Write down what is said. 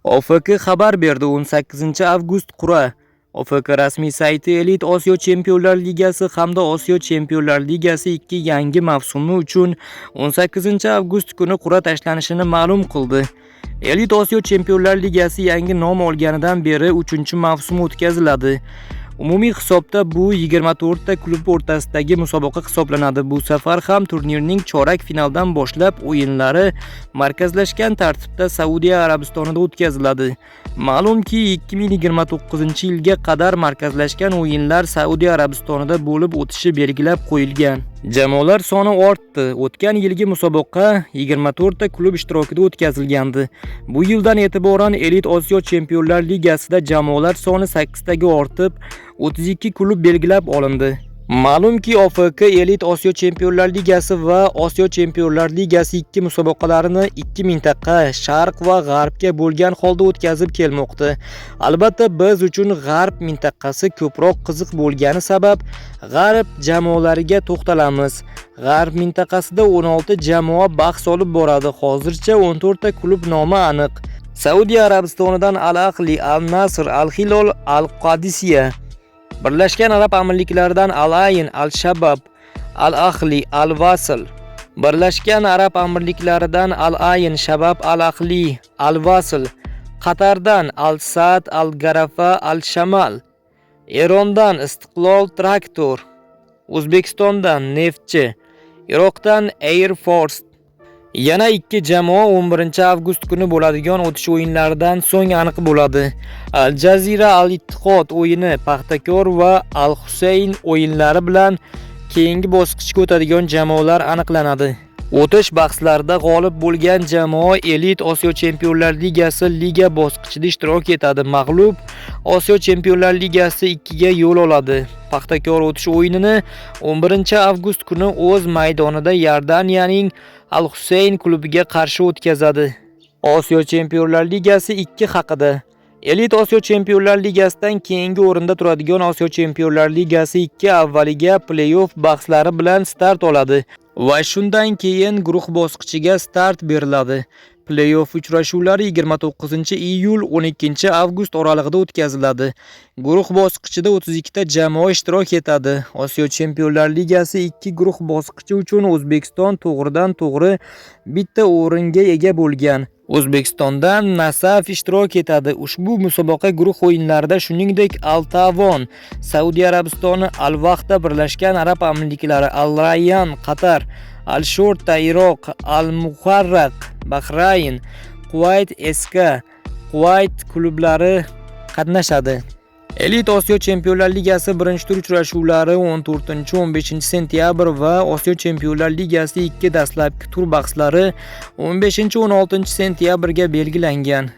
OFK xabar berdi. 18-avgust qur'a. OFK rasmiy sayti Elit Osiyo Chempionlar Ligasi hamda Osiyo Chempionlar Ligasi 2 yangi mavsumi uchun 18-avgust kuni qur'a tashlanishini ma'lum qildi. Elit Osiyo Chempionlar Ligasi yangi nom olganidan beri 3-mavsum o'tkaziladi. Umumiy hisobda bu 24 ta klub o'rtasidagi musobaqa hisoblanadi. Bu safar ham turnirning chorak finaldan boshlab o'yinlari markazlashgan tartibda Saudiya Arabistonida o'tkaziladi. Ma'lumki, 2029-yilga qadar markazlashgan o'yinlar Saudiya Arabistonida bo'lib o'tishi belgilab qo'yilgan. Jamoalar soni ortdi. O'tgan yilgi musobaqa 24 ta klub ishtirokida o'tkazilgandi. Bu yildan e'tiboran Elit Osiyo Chempionlar Ligasida jamoalar soni 8 taga ortib, 32 klub belgilab olindi. Ma'lumki, OFK Elit Osiyo Chempionlar Ligasi va Osiyo Chempionlar Ligasi 2 musobaqalarini ikki mintaqa, Sharq va G'arbga bo'lgan holda o'tkazib kelmoqda. Albatta, biz uchun G'arb mintaqasi ko'proq qiziq bo'lgani sabab G'arb jamoalariga to'xtalamiz. G'arb mintaqasida 16 jamoa bahs olib boradi. Hozircha 14 ta klub nomi aniq. Saudiya Arabistonidan Al-Ahli, Al-Nasr, Al-Hilol, Al-Qadisiya, Birlashgan Arab Amirliklaridan Al-Ayn, Al-Shabab, Al-Ahli, Al-Vasl, Birlashgan Arab Amirliklaridan Al-Ayn, Shabab, Al-Ahli, Al-Vasl, Qatardan Al-Sadd, Al-Garafa, Al-Shamal, Erondan Istiqlol Traktor, O'zbekistondan Neftchi, Iroqdan Air Force. Yana ikki jamoa 11-avgust kuni bo'ladigan o'tish o'yinlaridan so'ng aniq bo'ladi. Al Jazira Al Ittihod o'yini, Paxtakor va Al Husayn o'yinlari bilan keyingi bosqichga o'tadigan jamoalar aniqlanadi. O'tish bahslarida g'olib bo'lgan jamoa Elit Osiyo Chempionlar Ligasi liga bosqichida ishtirok etadi. Mag'lub Osiyo Chempionlar Ligasi 2 ga yo'l oladi. Paxtakor o'tish o'yinini 11-avgust kuni o'z maydonida Iordaniyaning Al Husayn klubiga qarshi o'tkazadi. Osiyo Chempionlar Ligasi 2 haqida. Elit Osiyo Chempionlar Ligasidan keyingi o'rinda turadigan Osiyo Chempionlar Ligasi 2 avvaliga play-off bahslari bilan start oladi va shundan keyin guruh bosqichiga start beriladi. Play-off uchrashuvlari 29-iyul 12-avgust oralig'ida o'tkaziladi. Guruh bosqichida 32 ta jamoa ishtirok etadi. Osiyo Chempionlar Ligasi 2 guruh bosqichi uchun O'zbekiston to'g'ridan-to'g'ri bitta o'ringa ega bo'lgan. O'zbekistondan Nasaf ishtirok etadi. Ushbu musobaqa guruh o'yinlarida shuningdek Al-Taavon, Saudiya Arabistoni, Al-Vahda, Birlashgan Arab Amirliklari, Al-Rayyan, Qatar, Al-Shorta, Iroq, Al-Muharraq, Bahrayn, Quvayt SK, Quvayt klublari qatnashadi. Elit Osiyo Chempionlar Ligasi birinchi tur uchrashuvlari 14-15 sentyabr va Osiyo Chempionlar Ligasi 2 dastlabki tur bahslari 15-16 sentyabrga belgilangan.